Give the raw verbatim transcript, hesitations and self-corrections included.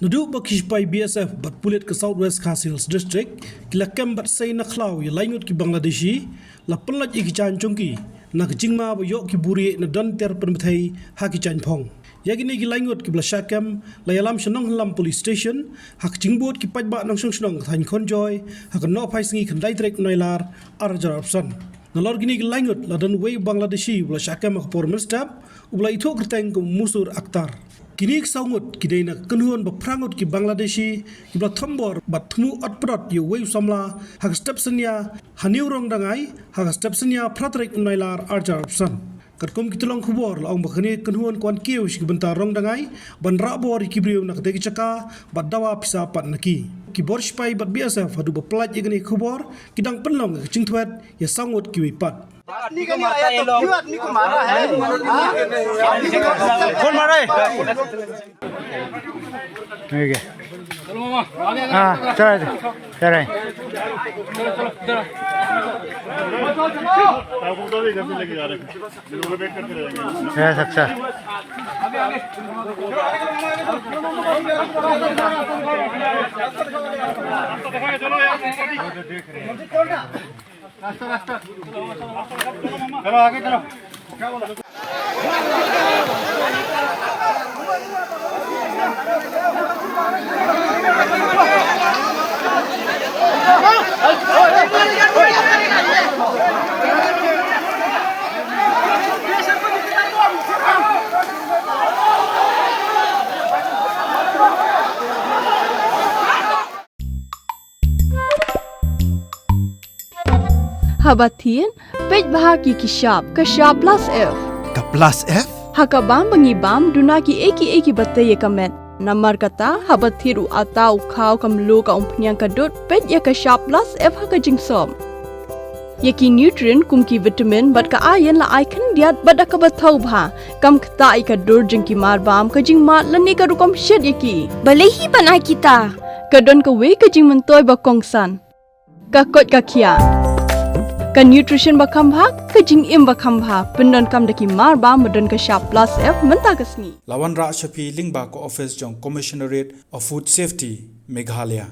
Naduh ba ki shipai B S F bad pulit ka South West Khasi Hills District ki la kem bad sei na khlaw ïa lai ngut ki Bangladeshi, la pynlait ïa ki jaiñ jong ki na ka jingma ba ïoh ki buri na don ter pynbthei ha ki jaiñ phong. Ïa kine ki lai ngut kiba la shah kem la ïalam sha Nonghyndam Police Station ha ka jingbud ki paidbah nongshong shnong ka thaiñ Kynjoy ha ka nohphai sngi khyndai tarik u Nailar ar hajar arphew san. Nalor kine ki lai ngut la don uwei u Bangladeshi uba la shah kem ha ka por mynstep uba la ithuh kyrteng kum u Musur Akhtar. Kine ki saw ngut ki dei na ka kynhun ba phra ngut ki Bangladeshi kiba la thombor bad thmu otpdot ïa uwei u samla ha ka step synñia ha New Rongdangai ha ka step synñia phra tarik u Nailar ar hajar arphew san. Katkum ki tyllong khubor la ong ba kane ka kynhun ka wan kiew sha ki bynta Rongdangai ban rah bor ïa ki briew na katei ka jaka bad dawa pisa pat na ki. Ki bor shipai bad B S F haduh ba pynlait ïa kane ka khubor ki dang pynlong ïa ka jingthwet ïa saw ngut kiwei pat. आदमी को नहीं आया तो क्यों आदमी को मारा है? हाँ? कौन मारा है? ठीक है। हाँ, चलो, चलो। यस, अच्छा। चलो, आगे चलो। Haba thied, peit bha ki ki shap, ka shap plus F. Ka plus F? Ha ka bam ba ngi bam, duna ki ei ki ei kiba tei ïa ka met. Namar kata, haba thied u atta, u khaw, ka mluh, ka umphniang, ka dud, peit ïa ka shap plus F ha ka jingsop. Ïa ki nutrient kum ki vitamin bad ka iron la ai khyndiat bad da kaba thaw bha. Kam ktah ïa ka dur jong ki mar bam, ka jingmad lane ka rukom shet ïa ki. Balei hi ban ai kita? Ka don kawei ka jingmyntoi ba kongsan. Ka koit ka khiah. Ka nutrition ba kham bha, ka jingim ba kham bha. Pyndonkam da ki mar bam ba don ka shap plus F mynta ka sngi. La wanrah sha phi lyngba ka office jong Commissionerate of Food Safety, Meghalaya.